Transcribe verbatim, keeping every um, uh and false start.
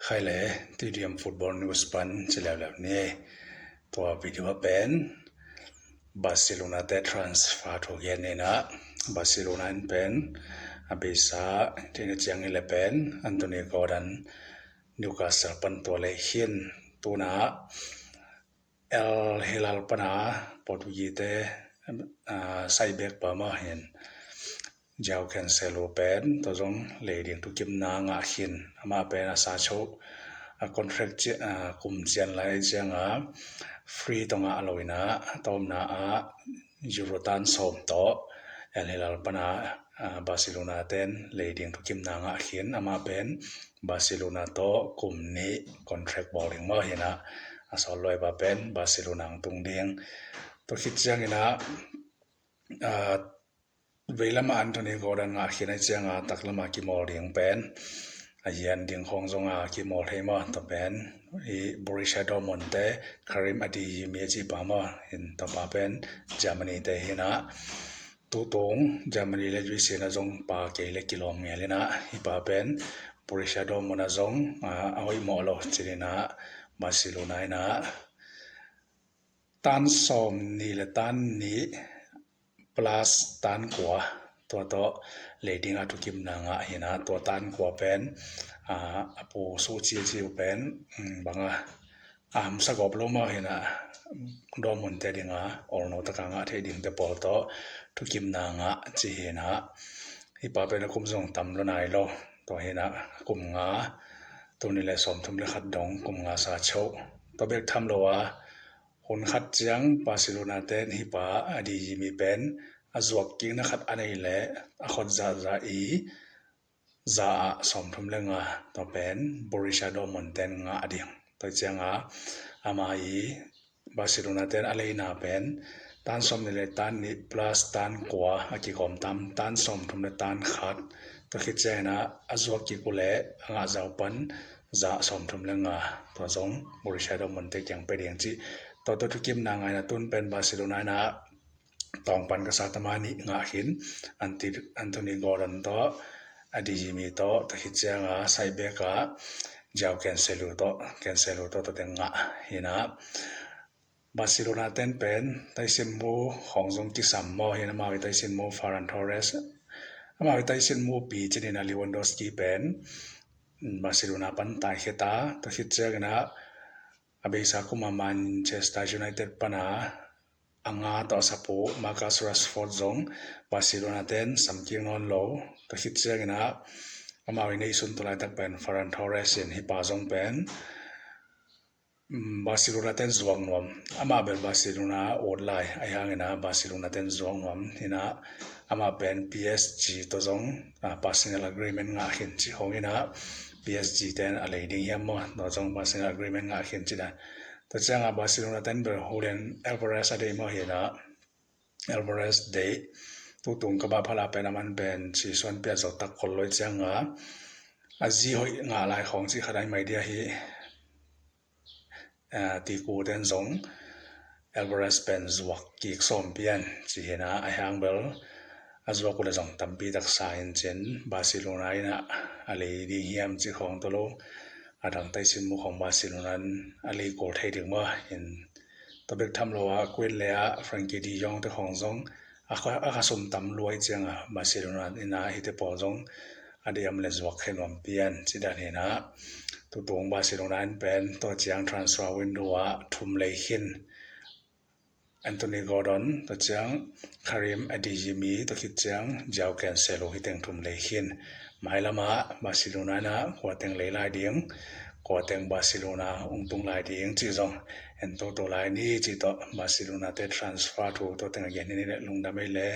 Khai le T D M Football News pan ci leuleu ni. Tua video ah pen Barcelona te transfer thu gen ni. Barcelona in pen a beisa thei na ciang i le pen Anthony Gordon Newcastle pan tua lei khin, tuna Al Hilal pana Portuguese te, ah, saibek pa mah hin João Cancelo pen tua zong lei ding thukimna ngah khin. Amah pen a sa cho a contract ci-, ah, kum cian lai cianga free tawh ngah lo ina, a tawpna ah Euro tan sawm tawh Al Hilal pana, ah, Barcelona ten lei ding thukimna ngah khin. Amah pen Barcelona tawh kum nih contract bawl ding mah hina, a sawt luai pa pen Barcelona ang tung ding. Tua khit ciangina, ah, veilama Anthony Gordon ngah khin ai cianga taklama kimawl ding pen a hian ding khawng zonga kimawl thei maw? Tua pen i Borussia Dortmund te Karim Adeyemi a cih pa maw? Hin tua pa pen Germany te hina, tutung Germany le U S A na zong pa kei le kilawm ngel ina, hi pa pen Borussia Dortmund a zong, ah, a hoih mawh lo cinina Barcelona ina tan sawm nih le tan nih plus tan kua, tua tawh lei ding a thukimna ngah hina. Tua tan kua pen, ah, a pu suh cici uh pen, um, banga a hamsa gawp lo mah hina, Dortmund te dinga awlno taka ngah theih dingte pawl tawh thukimna ngah ci hina. Hi pa pen a kum zong tam lo nai lo. Tua hina kum nga, tuni le sawmthum le khat dong kum nga sa cho. Tua bek tham lo a, hun khat ciang Barcelona ten hi pa Adeyemi pen a zuak kikna khat a nei le a khot zahzah i za ah sawmthum le nga, tua pen Borussia Dortmund ten ngah ding. Tua cianga ama i Barcelona ten a leina pen tan sawm nih le tan nih plus tan kua a kigawm tam, tan sawmthum le tan khat. Tua khit ciangina a zuak kik uh le a ngah zau pan za sawmthum le nga, tua zong Borussia Dortmund te kiang pe ding cih. Tua tua thukimna ngaina tun pen Barcelona ina tawng pan ka sa tama nih ngah khin, Anti-, Anthony Gordon tawh, Adeyemi tawh, tua khit cianga saibek a João Cancelo tawh, Cancelo tawh tua teng ngah hina. Barcelona ten pen taisinmu khawng zong kisam maw hina, amau i taisinmu Ferran Torres, amau i taisinmu pi cinina Lewandowski pen Barcelona pan taikhia ta, tua khit ciangina a beisa kuma Manchester United pana a nga tawh a sapu Marcus Rashford zong Barcelona ten samkik nawn lo. Tua khit ciangina amau i neisun tu laitak pen Ferran Torres in hi pa zong pen, mm, Barcelona ten zuak nuam. Amah bel Barcelona ut lai, ahi hangina Barcelona ten zuak nuam hina, amah pen P S G tawh zong, ah, personal agreement ngah khin cih khawng ina, P S G ten a lei ding hiam maw? Tua zong personal agreement ngah khin cih dan. Tua cianga Barcelona ten bel Julian Alvarez a deih maw hina, Alvarez deih. Tutung ka bah phala pen a man pen ci suan pia zo tak kol loi cianga a zi hoih ngah lai khawng cih khat ai mai dia hi. Ah, tiku ten zong Alvarez pen zuak kik sawm pian ci hina, ahi hang bel a zuak uh le zong tampi taksa in cin Barcelona ina a lei ding hiam cih khawng tawh lo, a dang taisinmu khawng Barcelona in a lei kul thei ding maw? In tua bek tham lo a Queen le a Frankie de Jong te khawng zong a kha, a kha sum tam luai cianga Barcelona ina hite pawl zong a diam le zuak khe nuam pian ci dan hina. Tutung Barcelona in pen tua ciang transfer window ah thum lei khin, Anthony Gordon, tua ciang Karim Adeyemi, tua khit ciang João Cancelo hi teng thum lei khin. Mailama Barcelona ina kua teng lei lai ding, kua teng Barcelona ung tung lai ding cih zong en toto lai ni cih tawh Barcelona te transfer thu tua teng a gen ni le lungdam ei le.